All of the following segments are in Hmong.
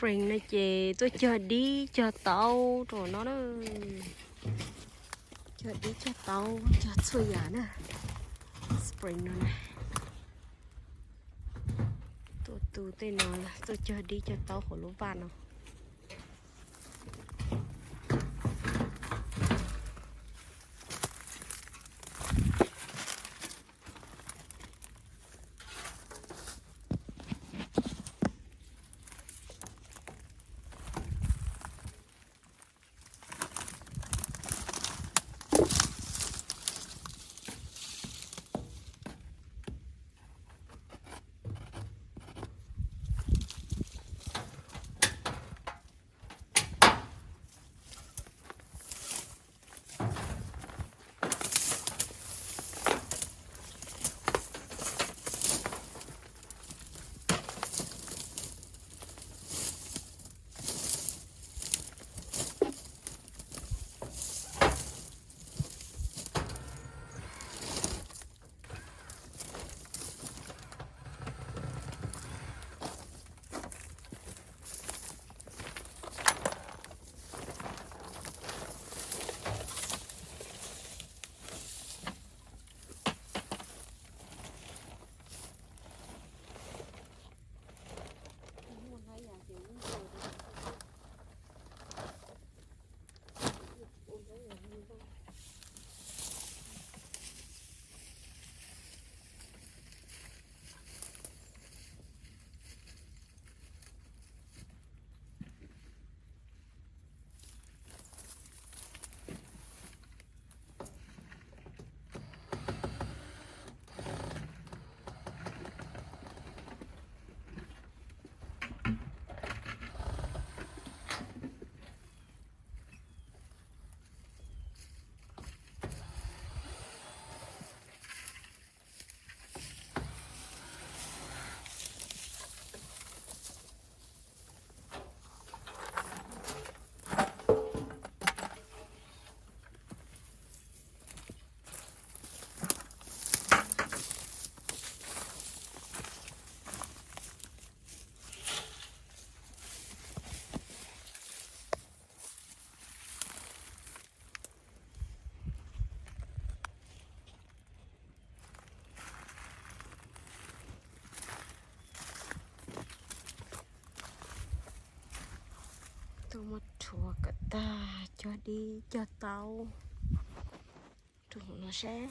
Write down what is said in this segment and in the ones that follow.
Spring no ces tuaj cog dib cog taub rau no na. Cog dib cog taub cog txhua yam na. Spring no na. Tuaj tu tej no, tuaj cog dib cog taub hauv lub vaj no. Tuaj muab rhuav kom tag, cog dib cog taub rau hauv no seb.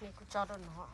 Nws kuj tso rau no.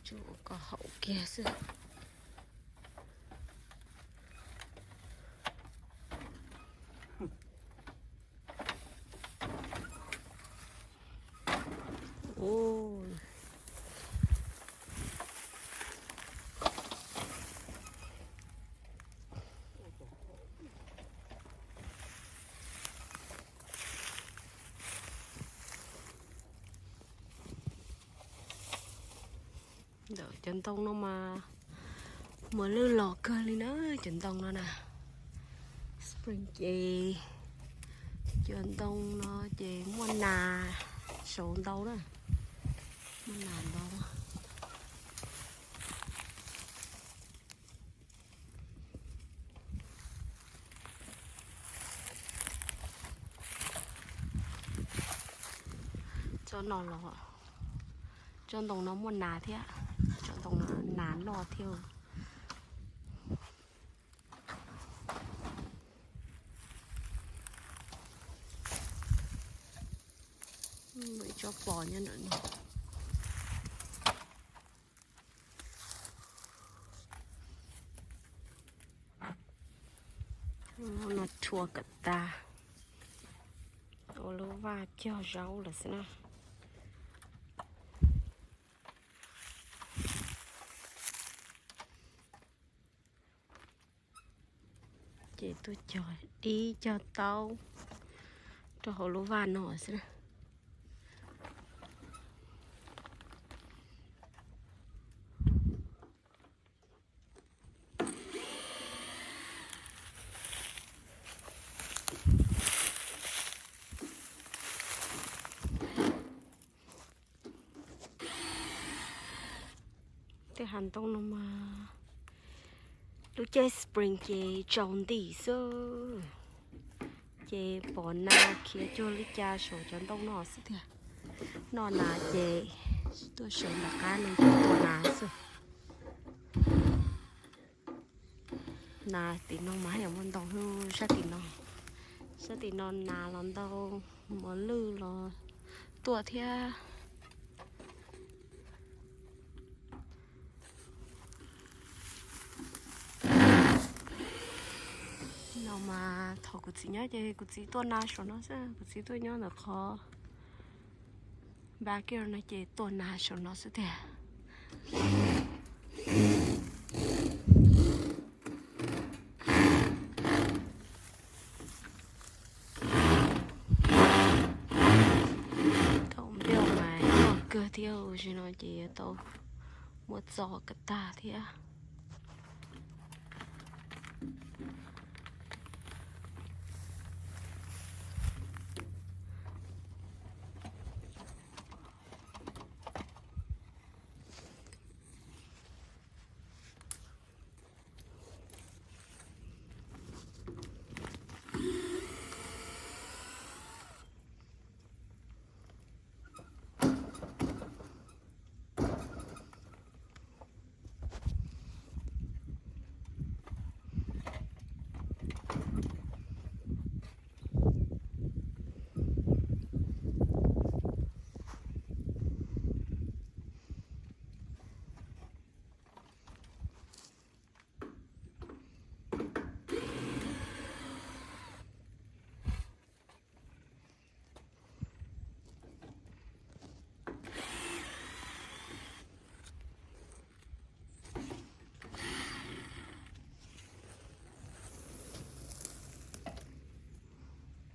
Tsuas kom haum kiag xwb. Ntawm cov ntoo no mas mos lwj los kawg li na, cov ntoo no na. Spring ces cov ntoo no ces muaj nas saud ntau na, muaj nas ntau. Tsob no los, tsob ntoo no muaj nas thiab, tsob ntoo no nas noj thiab. Tsob pos nyob ntawm no. No rhuav kom tas, ua lub vaj cog zaub lawm xwb na. Ces tuaj cog dib cog taub rau hauv lub vaj no xwb na. Tej hav ntoo no mas lub caij spring ces tsaus nti xwb, ces pom nas khiav cuag li cas saum cov ntoo no xwb tiag. Noj nas ces tuaj sawv nram qab no ces tua nas xwb. Nas tim no mas yog muaj ntau, sab tim no, sab tim no nas los ntau, mos lwj los tuaj thiab. No mas thaum kuv txiv nyob ces kuv txiv tua nas saum no xwb, kuv txiv tuaj nyob ntawm qhov backyard no ces tua nas saum no xwb tiag. Thaum nplooj mas noj kawg thiab, zaum no ces yuav tau muab txo kom tag thiab.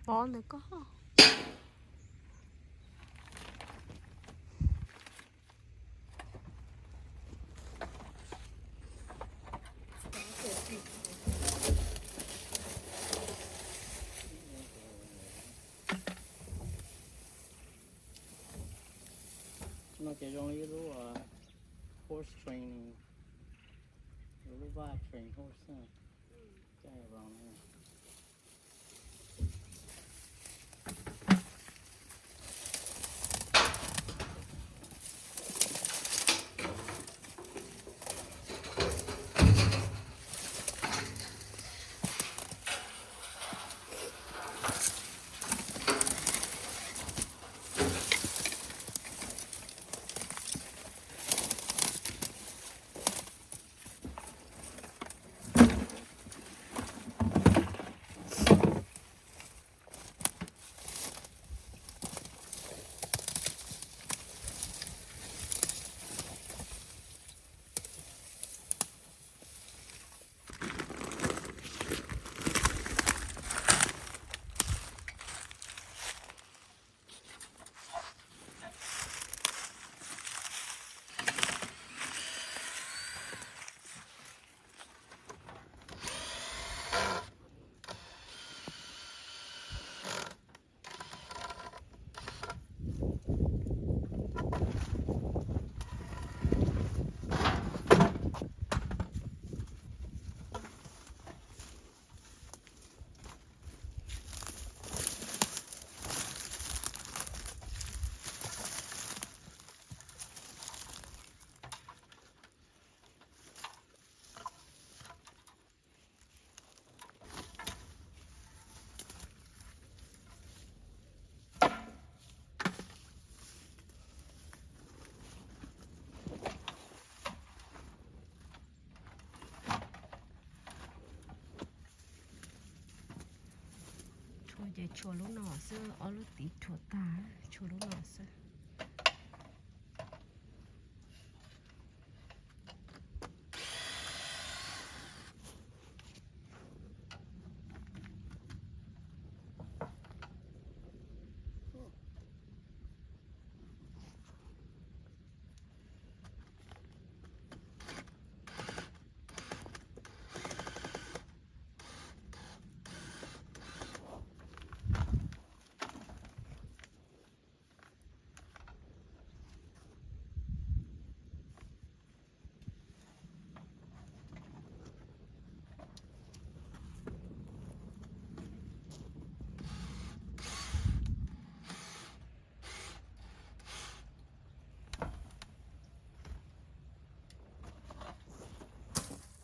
Pov ntawm ko. No ces zoo li lub horse training, lub vaj train horse. Ces tshuav lub no xwb, ob lub tid rhuav tag, tshuav lub no xwb.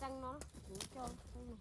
Txeeb no, kuv coj txeeb no.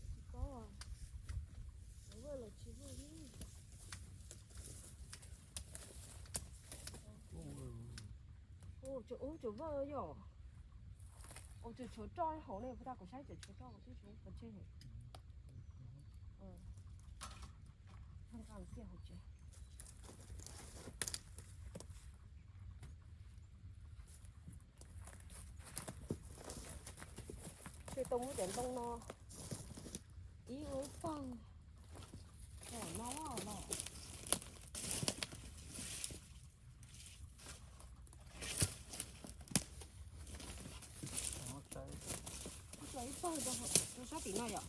Tsis paub, vwj los tsis vwj li. Ub, cov vwj yom. Ub, cov tshuav roj hauv ne, puas tas kuv saib cov tshuav roj twb tsis pov tseg. Nqa kiag hauv tsev. Ces tau muab cov ntoo no ib ua ib pawg, no los ib pawg rau sab tim no yom.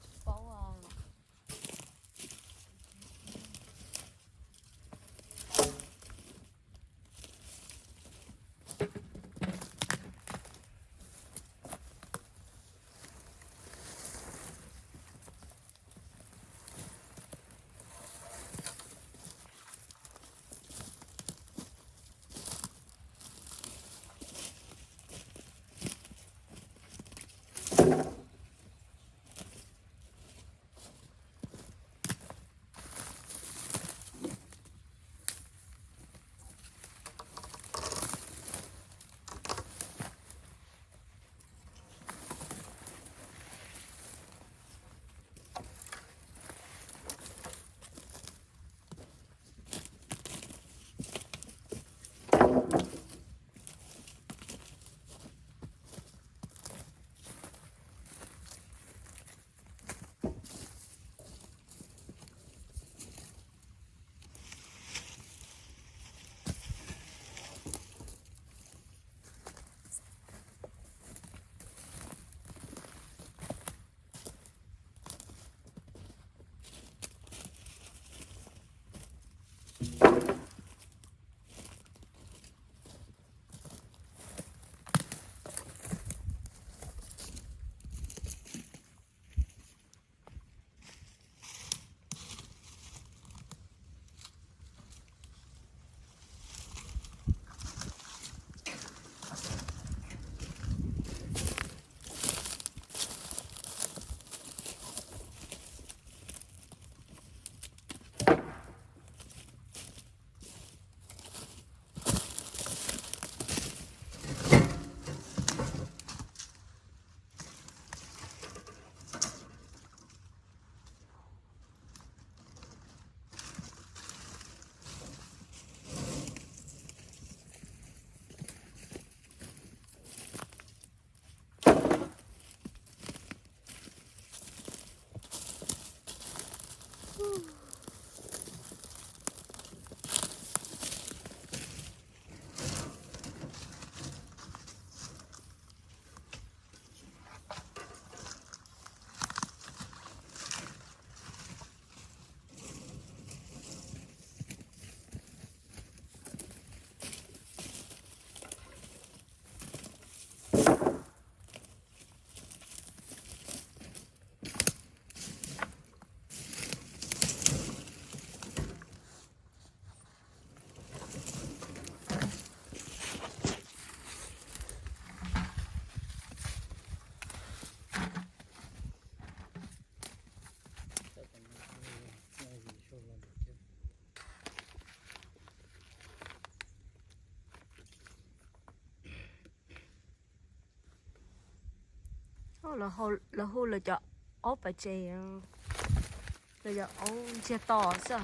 Tsis paub. Lawv hu lawv cov aub pas tsev, lawv cov aub ntsiag to xwb.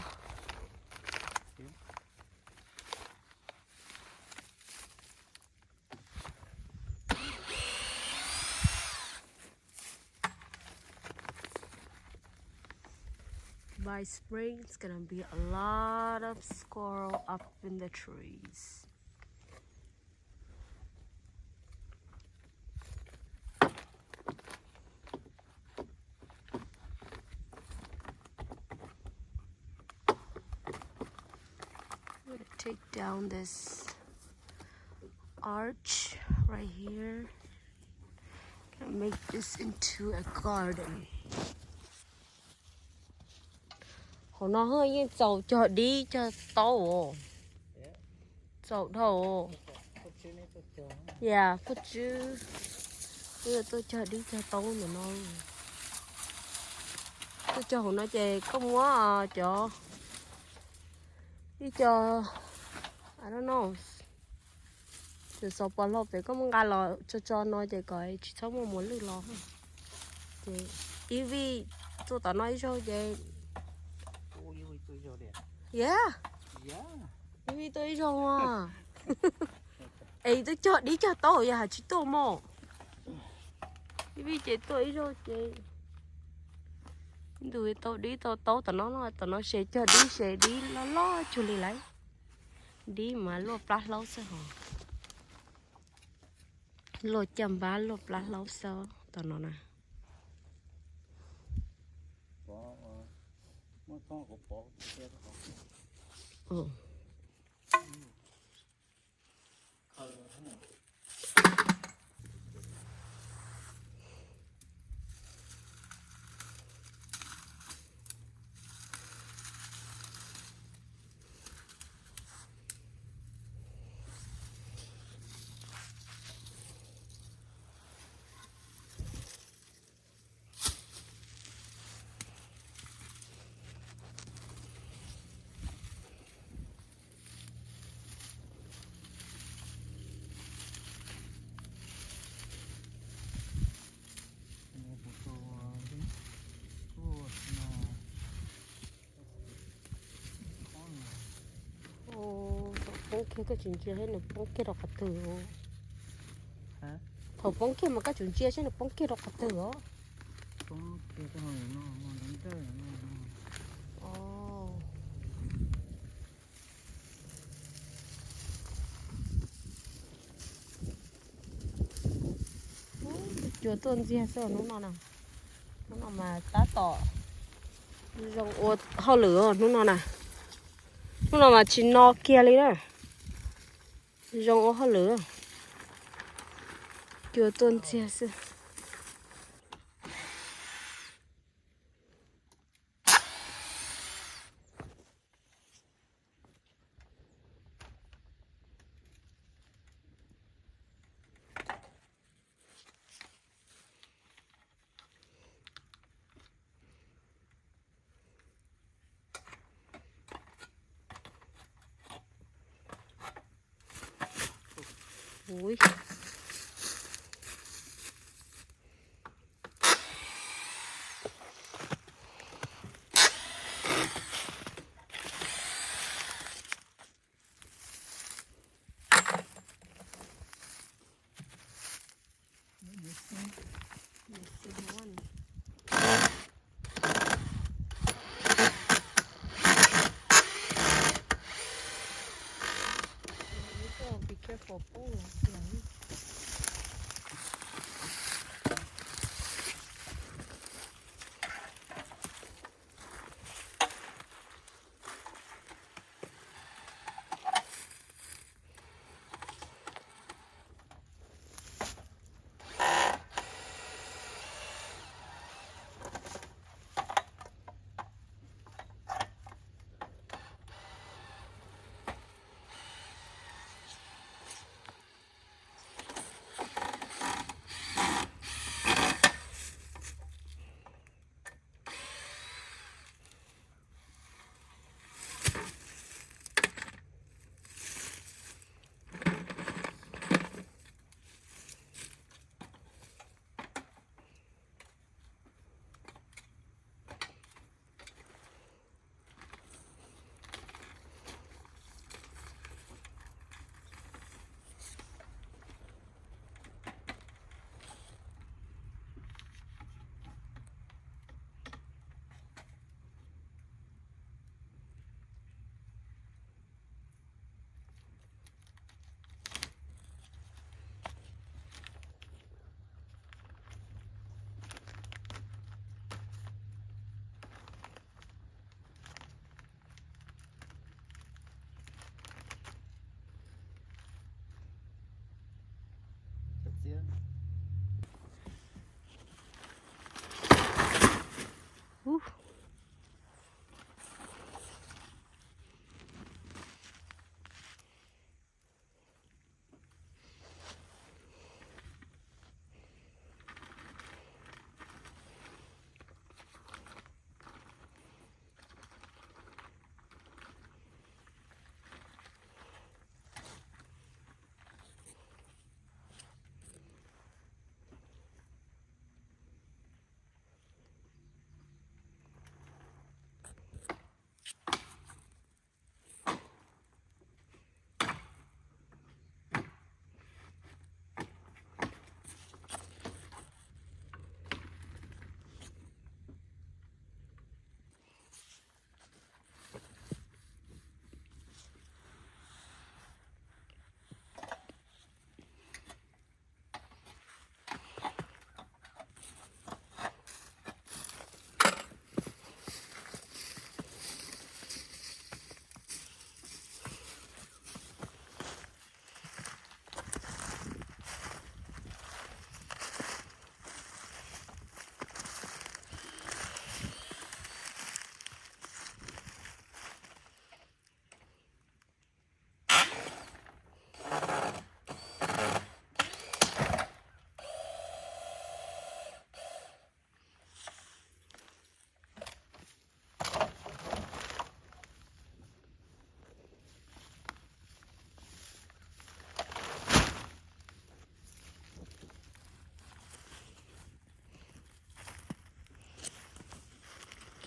By spring, it's gonna be a lot of squirrel up in the trees. I'm gonna take down this arch right here. Gonna make this into a garden. Hauv no yeej txaus cog dib cog taub. Txaus dhau. Yeah, kuj tswb. Wb tuaj cog dib cog taub ntawm no. Tuaj cog hauv no ces koj muab cov, ib co, I don't know, cov xov pos hlau pem koj muab nqa los tso tso no ces kom tsis txhob muaj muas lwj los. Ces ib vij tuaj tom no ib zaug ces, yeah, ib vij tuaj ib zaug. Es tuaj cog dib cog taub yog hais tsis tuaj mog. Ib vij ces tuaj ib zaug ces ntu tau dib tau taub tom no, tom no se cog dib se dib loj loj cuag li lawm. Dib mas luaj plab hlaub xwb hos. Luaj caj npab luaj plab hlaub xwb tom no na. Poob kiag koj tsis ntsia seb nws poob kiag rau qhov twg. Thaum poob kiag mas koj tsis ntsia seb nws poob kiag rau qhov twg os. Cua tuaj ntxiag xwb hnub no na. Hnub no mas tab tom zoo ua hauj lwm hnub no na. Hnub no mas tsis no kiag li na. Zoo ua hauj lwm. Cua tuaj ntxiag xwb.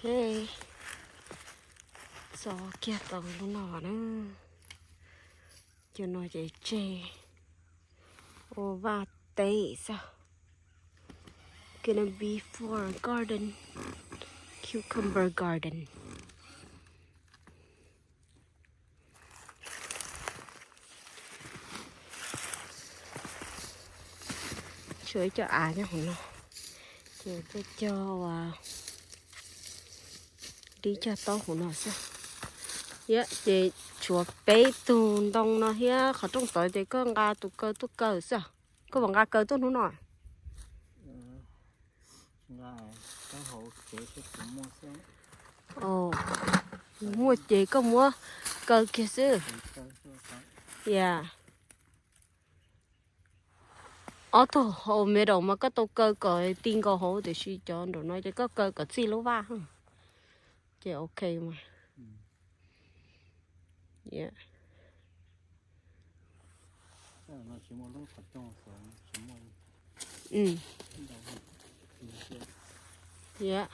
Ok, txo kiag tau lub no na. Cov no ces tseg ua vaj teb xwb. Gonna be for garden, cucumber garden. Tshuav ib co av nyob hauv no, ces cog cog, dib cog taub hauv no xwb. Yog ces tshuav peb tug ntoo no thiab qhov rooj tod ces koj nqa tus kaw tuaj kaw xwb. Koj puas nqa kaw tuaj hnub no? Muaj ces koj muab kaw kiag xwb. Yog ob tug hauv middle mas koj tau kaw kom ti nkaus hauv, tiam sis cov nraum no ces koj kaw kom txij lub vaj, ces ok mas. Yog.